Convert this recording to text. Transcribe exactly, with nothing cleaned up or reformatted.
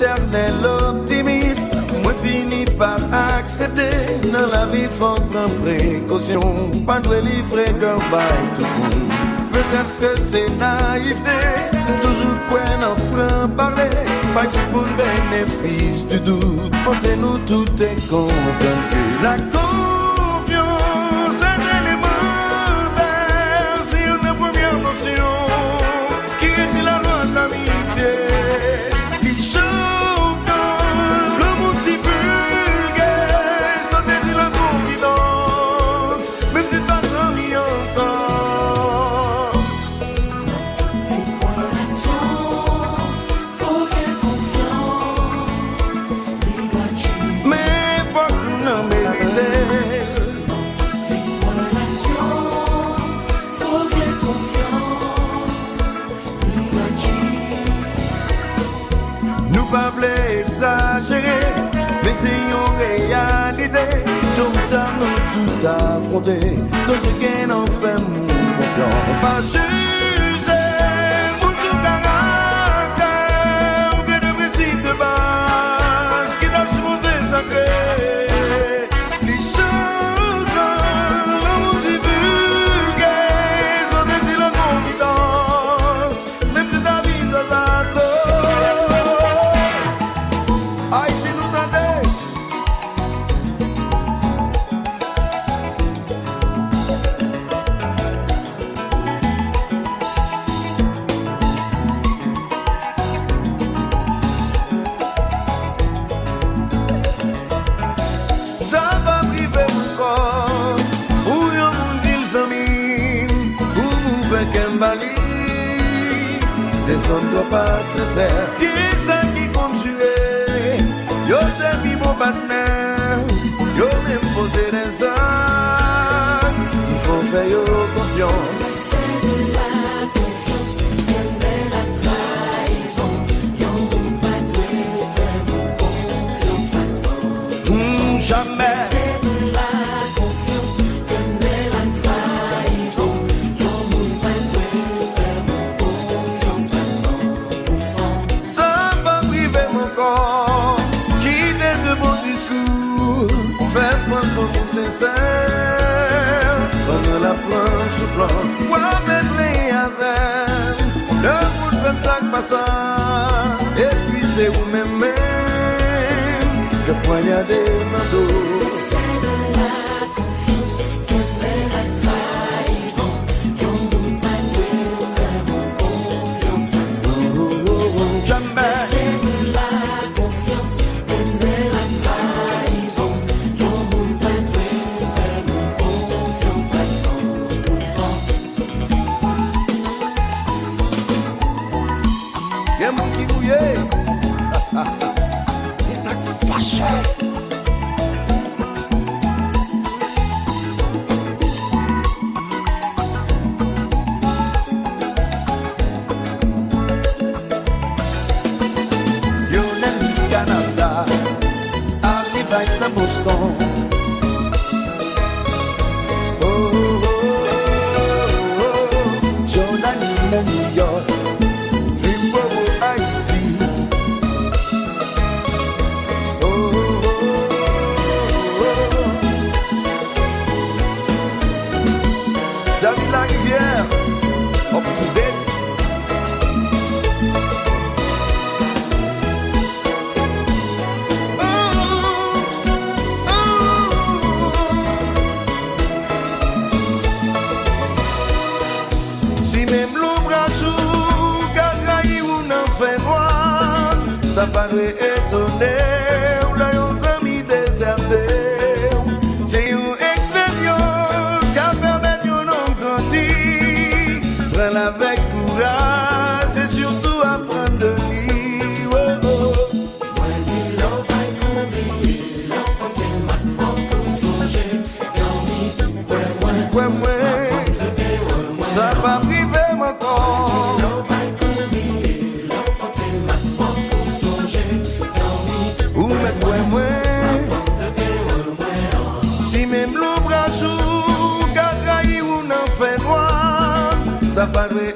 Etènèl optimis, mwen fini pa aksepte. Nan lavi fòk pran prekosyon, pa dwe livre kè w bay tout moun. Petèt ke se nayivte, m toujou kwè nan fran pale. Bay tout moun benefis di dout, panse nou tout te konprann ke la konfyans se eleman baz, se youn nan premye nosyon ki reji lalwa de lamitye. Li chokan, lanmou divulge, sa w te di l an konfidans, menm si l pa zanmi ankò. Nan tout ti relasyon, fò gen konfyans, li gratui. Men fòk moun nan merite. Nan tout ti relasyon, fò gen konfyans. Nou pa vle egzajere, men se yon reyalite. Tchonm tcham nou tout afwonte, danje gen nan fè moun konfyans. Pa jije moun sou karaktè, ou gen de prensip de baz ki ta sipoze sakre. Li chokan, lanmou divulge, sa w te di l an konfidans, menm si ta vin dwat ato. Ayiti, nou tande. Sa p ap rive m ankò. Pou yon moun di l zanmi m, pou m ouvè kè m ba li. Lèzòm twò pa sensè. Gen sa ki konn jire, yo se pi bon patnè, yo menm poze dèzak, ki fè w fè yo konfyans. Lè sèl la konfyans, kè lè la trayizon, yon moun pa dwe fè moun konfyans a san pou san. Hmm, jamè. Lè sèl la konfyans, kè lè la trayizon, yon moun pa dwe fè moun konfyans a san pou san. Sa p ap rive m ankò. Kite de bon diskou, fè m panse yon moun sensè. Pandan l ap pran m sou plan, w ap plenyen avè m. Lè moun fè m sa k pa sa, epi se ou menm menm k ap pwanyade m nan do. Sèl la konfyans, kè lè la trayizon, yon moun pa dwe fè moun konfyans a san pou san. Jamè. Sèl la konfyans, kè lè la trayizon, yon moun pa dwe fè moun konfyans a san pou san. Gen moun ki mouye. Gen sa k fache. Lionel Canada, Army Vice nan Boston. Oh, oh, oh, oh, oh. Jordany nan New York. Dream Bobo Ayiti. Oh, oh, oh, oh, oh. David Larivière, up to date. Si menm lonbraj ou ka trayi ou nan fènwa, sa pa dwe etone w lè yon zanmi dezète w. Se yon eksperyans k ap pèmèt yon nonm grandi. Pran l avèk kouraj e sitou aprann de li. Oh, oh. Mwen di lè w bay konbyen, lè w konte m ak fòk ou sonje. Zanmi, kwè mwen, kwè mwen, sa p ap rive m ankò. Lè w bay konbyen, lè w konte m ak fòk ou sonje. Zanmi, ou mèt kwè mwen. Si menm lonbraj ou ka trayi ou nan fènwa, sa pa dwe